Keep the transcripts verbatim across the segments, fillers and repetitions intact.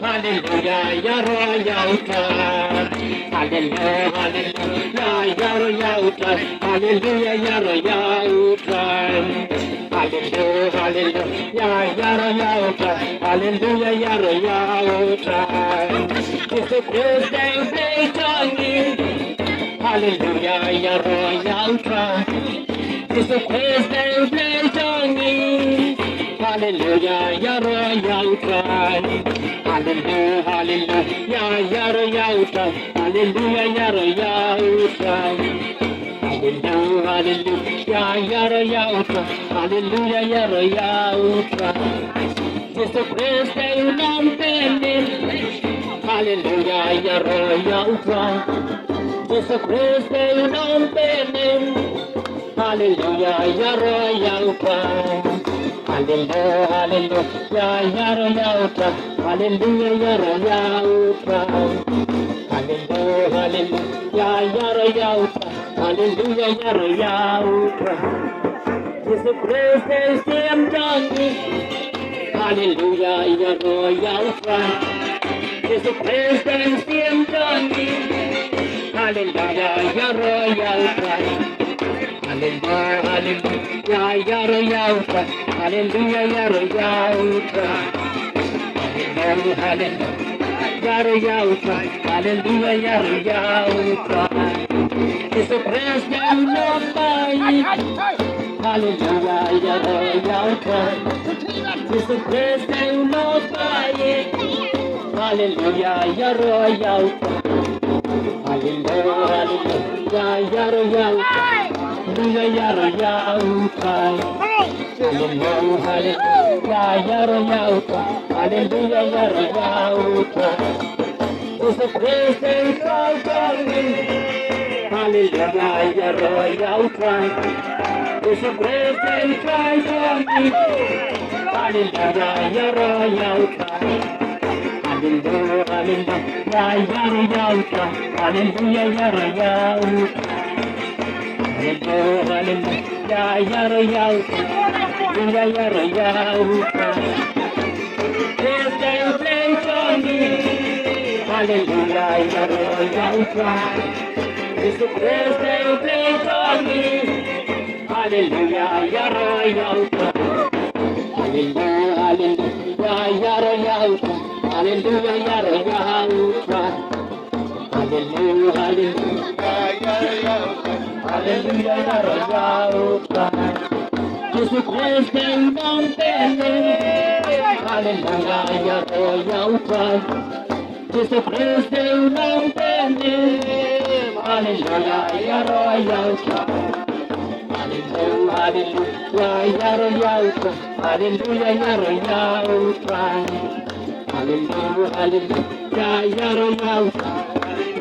Hallelujah, yaroi ya U Trai. Hallelujah, hallelujah, yaroi ya U Trai. Hallelujah, yaroi ya U Trai. Hallelujah, hallelujah, yaroi ya U Trai. Hallelujah, yaroi ya U Trai. Jisu Khrist dei u Blei jong ngi. Hallelujah, yaroi ya U Trai. Jisu Khrist dei u Blei jong ngi. Hallelujah, yaroi ya U Trai. Hallelujah, hallelujah, yaroi ya U Trai. Hallelujah, yaroi ya U Trai. Hallelujah, hallelujah, yaroi ya U Trai. Hallelujah, yaroi ya U Trai. Jisu Khrist dei u nongpynim. Hallelujah, yaroi ya U Trai. Jisu Khrist dei u nongpynim. Hallelujah, yaroi ya U Trai. Hallelujah, hallelujah, yaroi ya U Trai. Hallelujah, yaroi ya U Trai. Hallelujah, hallelujah, yaroi ya U Trai. Hallelujah, yaroi ya U Trai. Jisu Khrist dei u Syiem jong ngi. Hallelujah, yaroi ya U Trai. Jisu Khrist dei u Syiem jong ngi. Hallelujah, yaroi ya U Trai. Hallelujah, hallelujah, yaroi ya U Trai. Hallelujah, yaroi ya U Trai. Hallelujah, hallelujah, yaroi ya U Trai. Hallelujah, yaroi ya U Trai. Jisu Khrist dei u nongpait. Hallelujah, yaroi ya U Trai. Jisu Khrist dei u nongpait. Hallelujah, yaroi ya U Trai. Hallelujah, hallelujah, yaroi ya U Trai. Hallelujah, yaroi ya U Trai. Hallelujah, hallelujah, yaroi ya U Trai. Hallelujah, yaroi ya U Trai. Jisu Khrist dei u Trai jong ngi. Hallelujah, yaroi ya U Trai. Jisu Khrist dei u Trai jong ngi. Hallelujah, yaroi ya U Trai. Hallelujah, hallelujah, yaroi ya U Trai. Hallelujah, yaroi ya U Trai. Hallelujah, hallelujah, yaroi ya U Trai. Hallelujah, yaroi ya U Trai. Khrist dei u Blei jong ngi. Hallelujah, yaroi ya U Trai. Jisu Khrist dei u Blei jong ngi. Hallelujah, yaroi ya U Trai. Hallelujah, hallelujah, yaroi ya U Trai. Hallelujah, yaroi ya U Trai. Hallelujah, hallelujah, yaroi ya U Trai. Hallelujah, yaroi ya U Trai. Jisu Khrist dei u nongpynim. Hallelujah, yaroi ya U Trai. Jisu Khrist dei u nongpynim. Hallelujah, yaroi ya U Trai. Hallelujah, hallelujah, yaroi ya U Trai. Hallelujah, yaroi ya U Trai. Hallelujah, hallelujah, yaroi ya U Trai.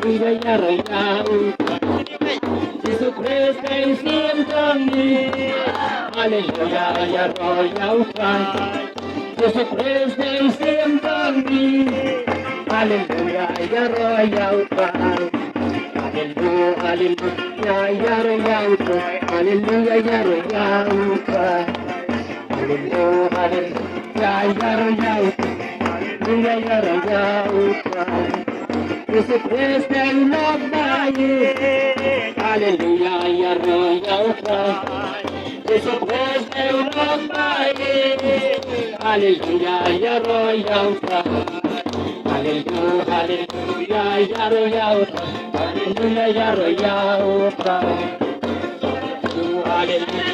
Hallelujah, yaroi ya U Trai. Jisu Khrist dei u Syiem jong ngi. Hallelujah, yaroi ya U Trai. Jisu Khrist dei u Syiem jong ngi. Hallelujah, yaroi ya U Trai. Hallelujah, hallelujah, yaroi ya U Trai. Hallelujah, yaroi ya U Trai. Hallelujah, hallelujah, yaroi ya U Trai. Hallelujah, yaroi ya U Trai. Jisu Khrist dei u nongpait. Hallelujah, yaroi ya U Trai. Jisu Khrist dei u nongpait. Hallelujah, yaroi ya U Trai. Hallelujah, hallelujah, yaroi ya U Trai. Hallelujah, yaroi ya U Trai.